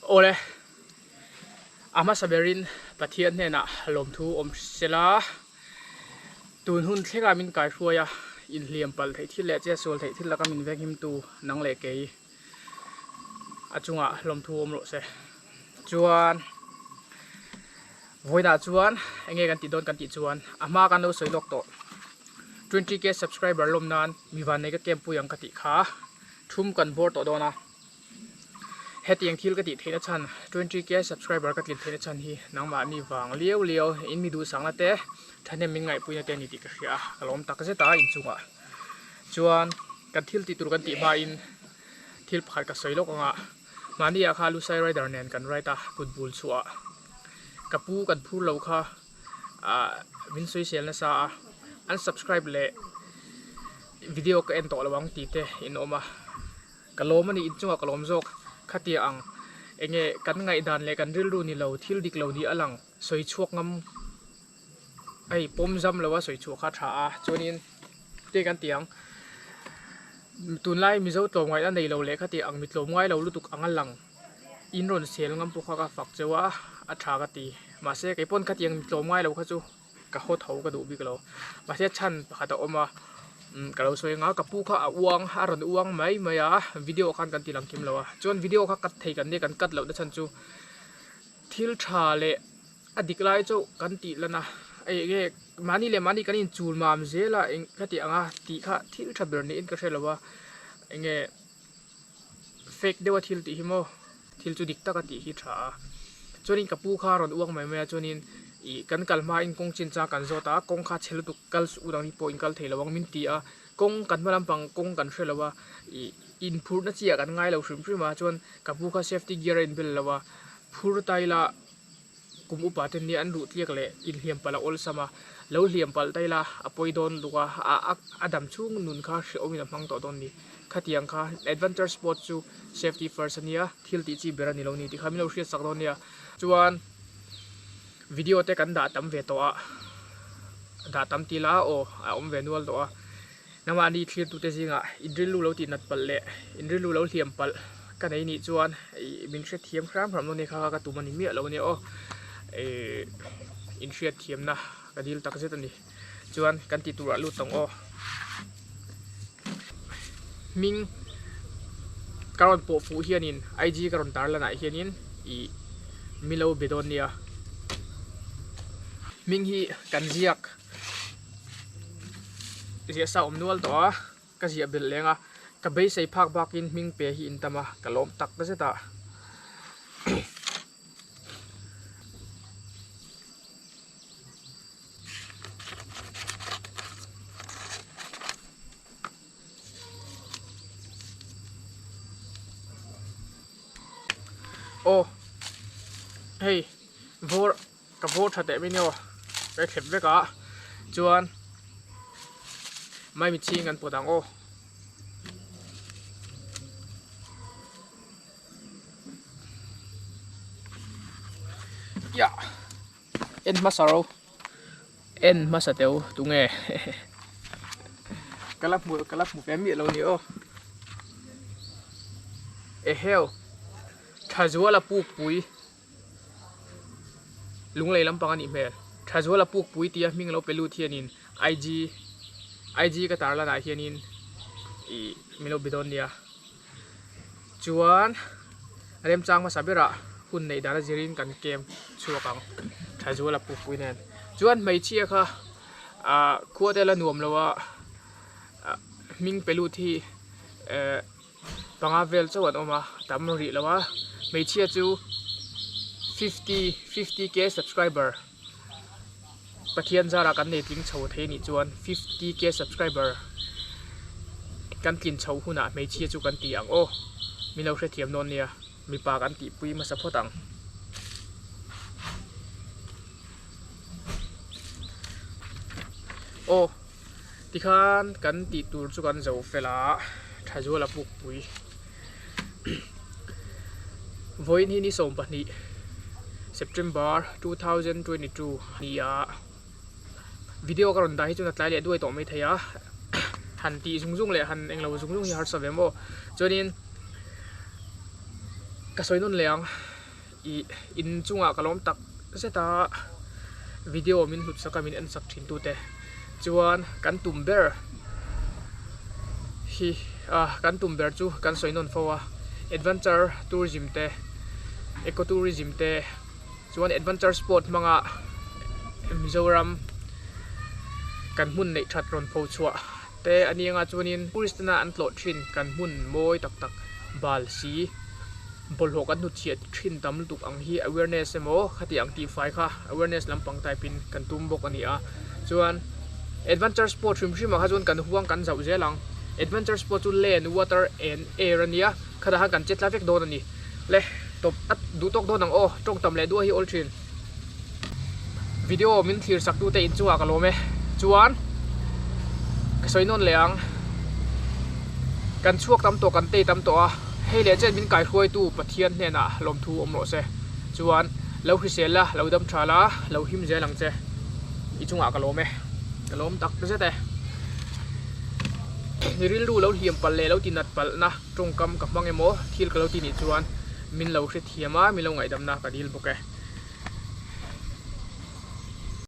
Awle, a hmasa berin Pathian hnenah lawmthu awm sela, tun hun thlenga min kaihruai a, inhliam palh theih thil leh chetsual theih thil laka min venghimtu nang leh kei a chungah lawmthu awm rawh se. Chuan vawiinah chuan eng nge kan tih dawn kan tih chuan a hma kan lo sawi lawk tawh 20k subscriber lawm nan mi vannei ka camp pui ang ka tih kha thum kan bawr tawh dawn a. Hetiang thil ka tih theihna chhan 20k subscriber ka tlin theihna chhan hi nangmahni vang liau liau in mi duhsakna te thahnem min ngaihpuina te a ni tih ka hria a, ka lawm tak zet a inchungah chuan kan thil tih tur kan tih hmain thil pakhat ka sawi lawk ang a, mahni ah kha Lusai Rider nen kan ride a kut bul chhuah ka pu kan phur lo kha ah min sawisel nasa a unsubscribe leh video ka en tawh lo ang tih te in awm a. Ka lawm a ni, inchungah ka lawm zawk. Khatia ang, enge kan ngaihdan leh kan rilru ni lo, thil dik lo ni a lang, sawi chhuak ngam hei pawm zam lo a sawi chhuah kha a tha a, chuanin te kan ti ang, tunlai Mizo tlawmngaihna nei lo leh khatia ang mi tlawmngai lo lutuk ang a lang, in rawn sel ngam pawh kha ka fak cheu a, a tha ka ti. Mahse kei pawn khatiang mi tlawmngai lo kha chu. Ka haw tho ka duh bik lo. Mahse chhan pakhat a awm a, umm ka lo sawi anga ka pu kha a uang a rawn uang mai mai a, video khan kan ti lang kim lo a. Chuan video kha cut thei kan nia kan cut loh na chhan chu thil tha leh a dik lai chauh kan tih lan a, hei enge mahni leh mahni kan inchul mam zel a eng ka tih ang a tih kha thil tha ber niin ka hre lo a, enge. Fake deuha thil tih hi maw thil chu dik taka tih hi tha a chuanin ka pu kha a rawn uang mai mai a chuanin ih kan kal hmain kawng chin chang kan zawt a kawng kha chhe lutuk kal suh dang hi pawh in kal thei lo ang min ti a kawng kan hma lampang kawng kan hre lo a ih inphurhna chi ah kan ngai lo hrim hrim a chuan ka pu kha safety gear a inbel lo a phur ta ila. Kum upa te nia an ruh tliak leh inhliam palh a awlsam a, lo hliam palh ta ila a pawi dawn lutuk a, a a dam chhung nun kha hrehawmin a hmang tawh dawn ni. Khatiang kha adventure sport chu safety first a nia, thil tih chi ber a ni lo ni tih kha min lo hriat sak dawn nia. Chuan video te kan dah tam ve tawh a, dah tam ti la aw a awm ve nual tawh a. Nangmahni thlirtute zingah in rilru lo tihnat palh leh in rilru lo hliam palh ka nei nih chuan ih min hrethiam hram hram dawn nia kha kha ka tum a ni miah lo ania aw ih in hriatthiamna ka dil tak zet a ni chuan kan tih turah lut tawng aw hming ka rawn pawh fuh hianin IG ka rawn tar lanah hianin ih mi lo be dawn nia hming hi kan ziak. Ziah sa awm nual tawh a, ka ziah belh leng a, ka beisei phak bakin hming pe hi in tam a, ka lawm tak zet a. Aw hei vawr. Ka bawr tha teh mai nia aw ka thlep vek a chuan maimi chhing an pawt ang aw. Yah en hmasa ro en hmasa teu tunge ka la hmu ka la hmu ve miah lo ni aw eheu Thazuala pukpui. Lunglei lampang a nih hmel. Thazuala pukpui tia hming lo pe lut hianin IG IG ka tar lanah hianin ih min lo be dawn nia. Chuan remchang hmasa berah hun neih dan a zirin kan camp chhuak ang Thazuala pukpui nen. Chuan hmeichhia kha ah khua te la nuam lo a hming pe lut hi eh. Panga vel chauh an awm a, tam rih lo a, hmeichhia chu fifty fifty k subscriber Pathian zara kan nei tling chho thei anih chuan fifty k subscriber kan tlin chho hunah hmeichhia chu kan ti ang aw, min lo hrethiam dawn nia, mipa kan tihpui hmasa phawt ang. Aw. Tikhan kan tih tur chu kan zo fel a, Thazuala pukpui vawiin hi ni 12 September 2022 a ni a, video ka rawn dah hi chuan a tlai leh duai tawh mai thei a, han tih zung zung leh han englo zung zung hi harsa ve maw chuanin ka sawi nawn leh ang. Ih in chungah ka lawm tak zet a video min hlut sak a min en sak thin tute chuan kan tum ber hi ah kan tum ber chu kan sawi nawn fo a adventure tourism te eco tourism te chuan adventure sport hmanga Mizoram kan hmun neih that rawn pho chhuah te a ni anga chuanin tourist tena an tlawh thin kan hmun mawi tak tak bal si bawlhhlawh kan hnutchhiah thin tam lutuk ang hi awareness emaw khati ang tih fai kha awareness lampang type in kan tum bawk a ni a chuan adventure sport hrim hrim ah kha chuan kan huang kan zauh zel ang adventure sport chu land water and air a nia khatah khan kan che tla vek dawn a ni le tawp a duh tawk dawn ang aw tawng tam leh duah hi awl thin. Video min thlir sak tute in chungah ka lawm e. Chuan ka sawi nawn leh ang. Kan chhuak tam tawh kan tei tam tawh a, hei leh chen min kaihruaitu Pathian hnenah lawmthu awm rawh se. Chuan lo hrisel la, lo dam tha la, lo him zel ang che. I chungah ka lawm e. Ka lawm tak zet e. Ni rilru lo hliam palh leh lo tinat palhna tawngkam ka hmang emaw thil ka lo ti nih chuan min lo hrethiam a, min lo ngaihdamna ka dil bawk e.